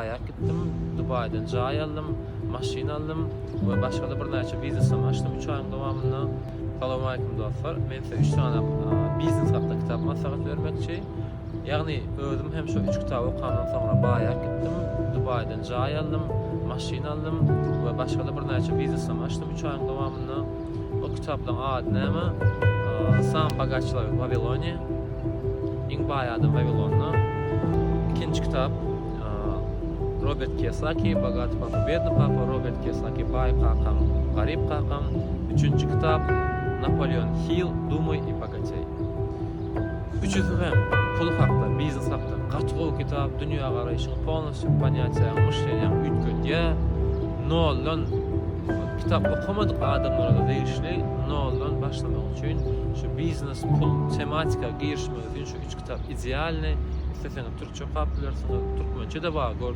Aýak gitdim, Dubaýdan jaý aldym, maşyn aldym we başga-da birnäçe biznesem açdym üç aýyň dowamynda. Salowmaleýkim dostlar! Men size üç sany biznes hakda kitap maslahat bermekçi. Ýagny özüm hem şo üç kitaby okandan soňra baýap gitdim, Dubaýdan jaý aldym, maşyn aldym we başga-da birnäçe biznesem açdym üç aýyň dowamynda. O kitaplaryň ady näme? Sam bogat çelowek w Wawilone. Iň baý adam Wawilonda. Ikinji kitap Robert Kiyosaki, Bogaty papa, bedny papa, Robert Kiyosaki, Baý kakam, garyp kakam. Üçünji kitap Napoleon Hill, Думай и богатей. Üçüsi hem pul hakda, biznes hakda gaty gowy kitap, dünýägaraýşyňy polnostýu ponýatiýaňy, myşleniýaňy üýtgedýär. Noldan kitap okamadyk adamlara-da degişli, noldan başlamak üçin şu biznes, pul tematika girişmek üçin şu üç kitap idealnyý. Isleseňiz türkçe okap bilersiňiz, türkmençe-de bar, gör.